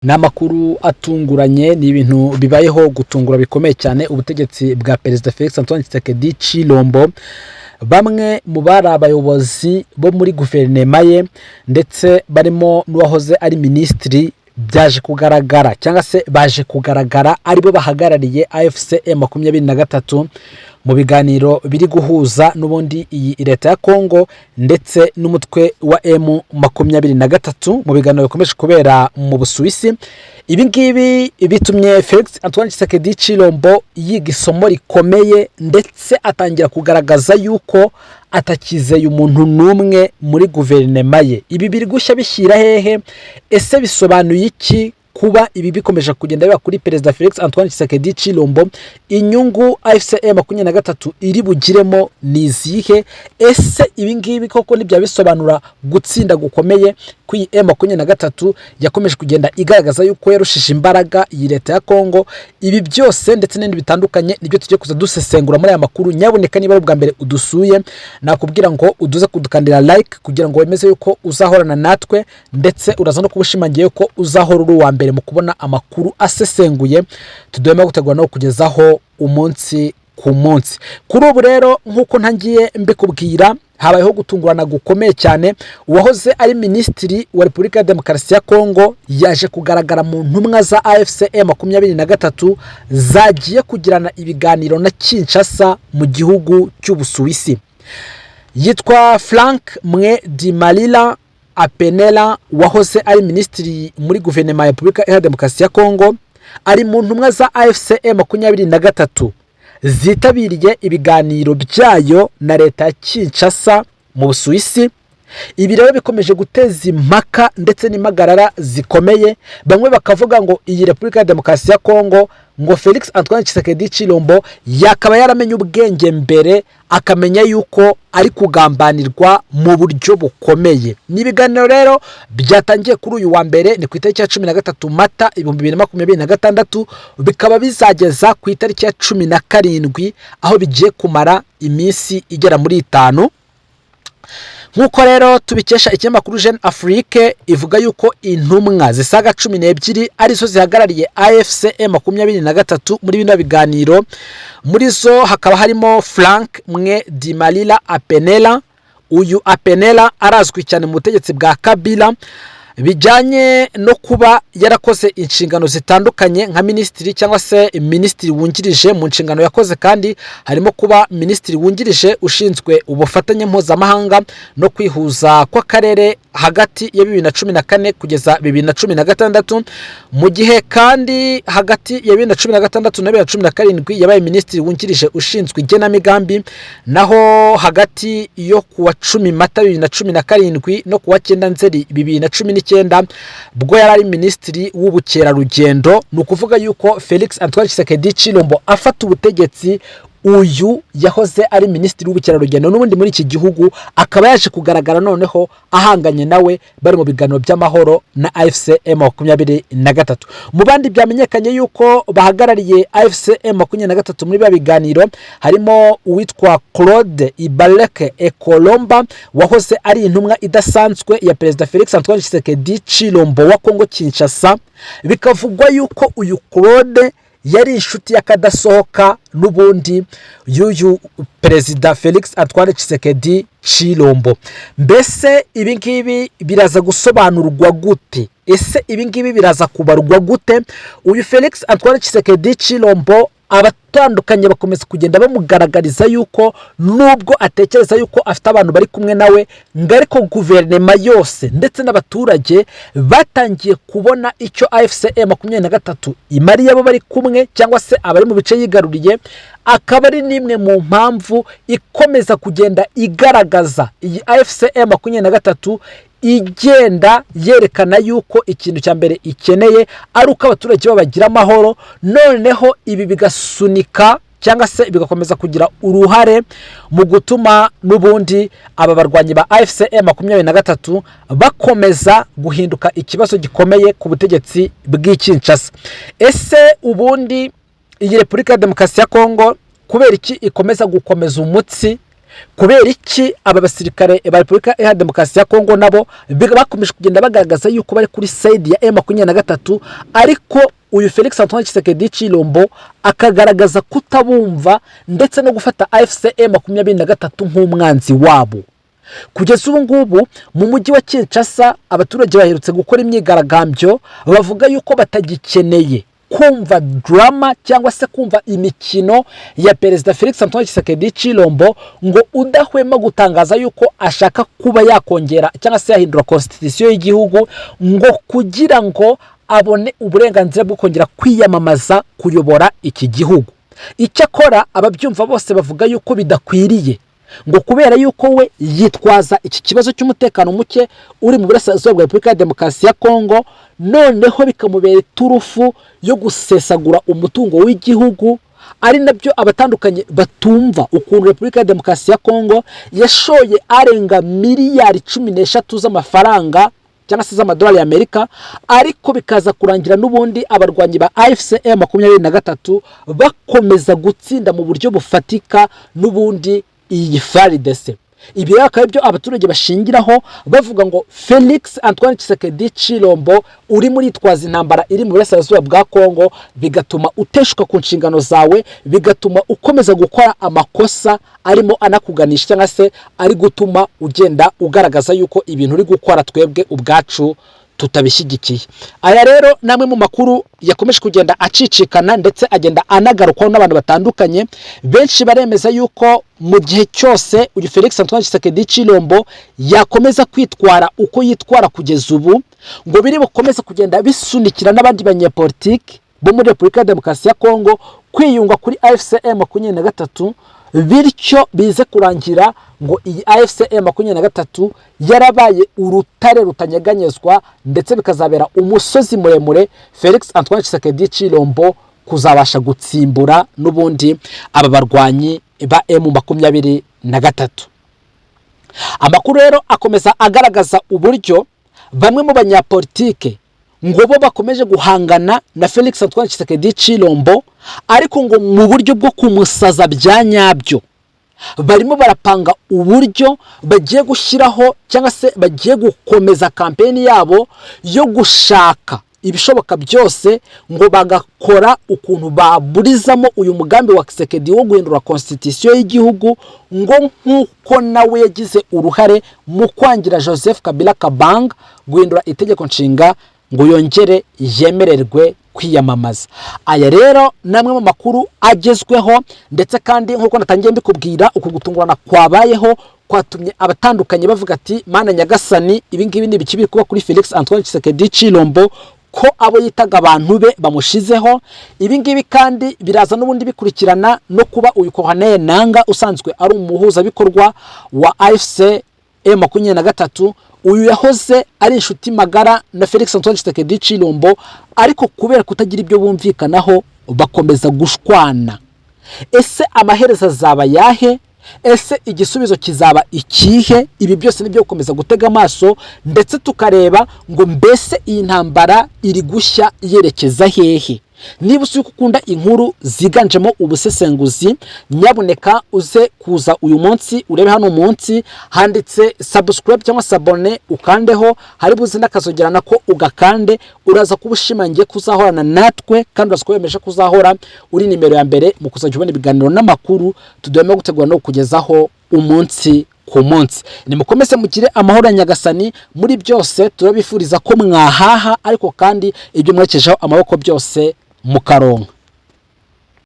Ni amakuru atunguranye, ni ibintu bibayeho gutungura bikomeye cyane ubutegetsi bwa Perezida Felix Antoine Tshisekedi Tshilombo. Bamwe mu bari abayobozi bo muri guverinoma ye, ndetse barimo n'uwahoze ari minisitiri, byaje kugaragara cyangwa se baje kugaragara aribo bahagarariye AFC M23 mu biganiro biri guhuza n'ubundi iyi leta ya Congo ndetse n'umutwe wa M23, mu biganiro bikomeje kubera mu Busuwisi. Ibi ngibi bitumye Felix Antoine Tshisekedi Tshilombo yiga isomo rikomeye, ndetse atangira kugaragaza yuko atakizeye umuntu n'umwe muri guverinoma ye. Ibi biri gushya bishyira hehe? Ese bisobanuye iki kuba ibi bikomeje kugenda biba kuri Perezida Felix Antoine Tshisekedi Tshilombo? Inyungu AFC M23 iri bugiremo ni izihe? Ese ibi ngibi koko ntibyaba bisobanura gutsinda gukomeye kw'iyi M23 yakomeje kugenda igaragaza yuko yarushije imbaraga iyi leta ya Congo? Ibi byose ndetse n'ibindi bitandukanye nibyo tugiye kuza dusesengura muri aya makuru. Nyaboneka, niba ari ubwa mbere udusuye, nakubwira ngo uduze kudukandira like kugira ngo wemeze yuko uzahorana natwe, ndetse uraza no kuba ushimangiye ko uzahora uri uwa mbere mu kubona amakuru asesenguye tudahwema gutegura no kugezaho umunsi ku munsi. Kuri ubu rero, nk'uko ntangiye mbikubwira, habayeho gutungurana gukomeye cyane. Uwahoze ari minisitiri wa Repubulika ya Demokarasi ya Kongo yaje kugaragara mu ntumwa za AFC M23 zagiye kugirana ibiganiro na Kinshasa mu gihugu cy'Ubusuwisi. Yitwa Frank Mwe Dimalila Apenela, wahoze ari minisitiri muri guverinoma ya Repubulika Iharanira Demokarasi ya Kongo, ari mu ntumwa za AFC M23 zitabiriye ibiganiro byayo na leta ya Kinshasa mu Busuwisi. Ibi rero bikomeje guteza impaka ndetse n'impagarara zikomeye. Bamwe bakavuga ngo iyi Repubulika ya Demokarasi ya Kongo, ngo Felix Antoine Tshisekedi Tshilombo yakaba yaramenye ubwenge mbere, akamenya yuko ari kugambanirwa mu buryo bukomeye. Ni ibiganiro rero byatangiye kuri uyu wa mbere, ni ku itariki ya 13 Mata 2026, bikaba bizageza ku itariki ya 17, aho bigiye kumara iminsi igera muri 5. Nk'uko rero tubikesha ikinyamakuru Jeune Afrique, ivuga yuko intumwa zisaga 12 arizo zihagarariye AFC M23 muri bino biganiro. Muri zo hakaba harimo Frank Mwe Dimalila Apenela. Uyu Apenela arazwi cyane mu butegetsi bwa Kabila, bijyanye no kuba yarakoze inshingano zitandukanye nka minisitiri cyangwa se minisitiri wungirije. Mu nshingano yakoze kandi harimo kuba minisitiri wungirije ushinzwe ubufatanye mpuzamahanga no kwihuza kw'akarere hagati ya 2014 kugeza 2016. Mu gihe kandi hagati ya 2016 na 2017 yabaye minisitiri wungirije ushinzwe igenamigambi, naho hagati yo kuwa 10 Mata 2017 no kuwa 9 Nzeri 2019 bwo yari ari minisitiri w'ubukerarugendo. Ni ukuvuga yuko Felix Antoine Tshisekedi Tshilombo afata ubutegetsi, uyu yahoze ari minisitiri w'ubukerarugendo n'ubundi muri iki gihugu, akaba yaje kugaragara noneho ahanganye nawe bari mu biganiro by'amahoro na AFC M23. Mu bandi byamenyekanye yuko bahagarariye AFC M23 muri biba biganiro harimo uwitwa Claude Ibaleke Ekolomba, wahoze ari intumwa idasanzwe ya Perezida Felix Antoine Tshisekedi Tshilombo wa Kongo Kinshasa. Bikavugwa yuko uyu Claude yari inshuti y'akadasohoka n'ubundi y'uyu Perezida Felix Antoine Tshisekedi Tshilombo. Mbese ibi ngibi biraza gusobanurwa gute? Ese ibi ngibi biraza kubarwa gute? Uyu Felix Antoine Tshisekedi Tshilombo, abatandukanye bakomeza kugenda bamugaragariza yuko nubwo atekereza yuko afite abantu bari kumwe nawe, ngo ariko guverinoma yose ndetse n'abaturage batangiye kubona icyo AFC M23 imariye abo bari kumwe cyangwa se abari mu bice yigaruriye, akaba ari n'imwe mu mpamvu ikomeza kugenda igaragaza iyi AFC M23 igenda yerekana yuko ikintu cya mbere ikeneye ari uko abaturage babo bagira amahoro. Noneho ibi bigasunika cyangwa se bigakomeza kugira uruhare mu gutuma n'ubundi aba barwanyi ba AFC M23 bakomeza guhinduka ikibazo gikomeye ku butegetsi bw'i Kinshasa. Ese ubundi iyi Repubulika ya Demokarasi ya Kongo kubera iki ikomeza gukomeza umutsi Kubera iki aba basirikare ba Repubulika Iharanira Demokarasi ya Kongo nabo bakomeje kugenda bagaragaza yuko bari kuri side ya M23, ariko uyu Felix Antoine Tshisekedi Tshilombo akagaragaza kutabumva ndetse no gufata AFC M23 nk'umwanzi wabo? Kugeza ubu ngubu mu mujyi wa Kinshasa abaturage baherutse gukora imyigaragambyo, bavuga yuko batagikeneye kumva drama cyangwa se kumva imikino ya Perezida Felix Antoine Tshisekedi Tshilombo, ngo udahwema gutangaza yuko ashaka kuba yakongera cyangwa se yahindura constitution y'igihugu ngo kugira ngo abone uburenganzira bwo kongera kwiyamamaza kuyobora iki gihugu. Icyakora ababyumva bose bavuga yuko bidakwiriye, ngo kubera yuko we yitwaza iki kibazo cy'umutekano muke uri mu burasirazuba bwa Repubulika ya Demokarasi ya Kongo, noneho bikamubera iturufu yo gusesagura umutungo w'igihugu, ari nabyo abatandukanye batumva ukuntu Repubulika ya Demokarasi ya Kongo yashoye arenga miliyari 13 z'amafaranga cyangwa se z'amadolari y'Amerika, ariko bikaza kurangira n'ubundi abarwanyi ba AFC M23 bakomeza gutsinda mu buryo bufatika n'ubundi iyi FARDC. Ibi rero akaba ibyo abaturage bashingiraho bavuga ngo Felix Antoine Tshisekedi Tshilombo, uri muritwaza intambara iri mu burasirazuba bwa Kongo, bigatuma uteshuka ku nshingano zawe, bigatuma ukomeza gukora amakosa arimo anakuganisha cyangwa se ari gutuma ugenda ugaragaza yuko ibintu uri gukora twebwe ubwacu tutabishyigikiye. Aya rero ni amwe mu makuru yakomeje kugenda acicikana ndetse agenda anagarukwaho n'abantu batandukanye. Benshi baremeza yuko mu gihe cyose uyu Felix Antoine Tshisekedi Tshilombo yakomeza kwitwara uko yitwara kugeza ubu, ngo biri bukomeze kugenda bisunikira n'abandi banyepolitiki bo muri Repubulika ya Demokarasi ya Kongo kwiyunga kuri AFC M23, bityo bize kurangira ngo iyi AFC M23 yarabaye urutare rutanyeganyezwa, ndetse bikazabera umusozi muremure Felix Antoine Tshisekedi Tshilombo kuzabasha gutsimbura n'ubundi aba barwanyi ba M23. Amakuru rero akomeza agaragaza uburyo bamwe mu banyapolitike ngo bo bakomeje guhangana na Felix Antoine Tshisekedi Tshilombo, ariko ngo mu buryo bwo kumusaza bya nyabyo barimo barapanga uburyo bagiye gushyiraho cyangwa se bagiye gukomeza campaign yabo yo gushaka ibishoboka byose ngo bagakora ukuntu baburizamo uyu mugambi wa Tshisekedi wo guhindura constitution y'igihugu, ngo nk'uko nawe yagize uruhare mu kwangira Joseph Kabila Kabange guhindura itegeko nshinga ngo yongere yemererwe kwiyamamaza. Aya rero ni amwe mu makuru agezweho, ndetse kandi nk'uko natangiye mbikubwira, uku gutungurana kwabayeho kwatumye abatandukanye bavuga ati: "Mana nyagasani, ibi ngibi ni ibiki biri kuba kuri Felix Antoine Tshisekedi Tshilombo, ko abo yitaga abantu be bamushizeho?" Ibi ngibi kandi biraza n'ubundi bikurikirana no kuba uyu Corneille Nanga, usanzwe ari umuhuzabikorwa wa AFC M23, uyu yahoze ari inshuti magara na Felix Antoine Tshisekedi Tshilombo, ariko kubera kutagira ibyo bumvikanaho bakomeza gushwana. Ese amaherezo azaba yahe? Ese igisubizo kizaba ikihe? Ibi byose nibyo gukomeza gutega amaso, ndetse tukareba ngo mbese iyi ntambara iri gushya yerekeza hehe? Niba uzi ko ukunda inkuru ziganjemo ubusesenguzi, nyabuneka uze kuza uyu munsi urebe hano munsi handitse subscribe cyangwa s'abonner, ukandeho. Hari buze n'akazogera nako ugakande. Uraza kuba ushimangiye kuzahorana natwe, kandi uraza kuba wemeje kuzahora uri nimero ya mbere mu kuzajya ubona ibiganiro n'amakuru tudahwema gutegura no kukugezaho umunsi ku munsi. Nimukomeze mugire amahoro ya Nyagasani muri byose. Turabifuriza ko mwahaha, ariko kandi ibyo mwerekejeho amaboko byose mukaronka.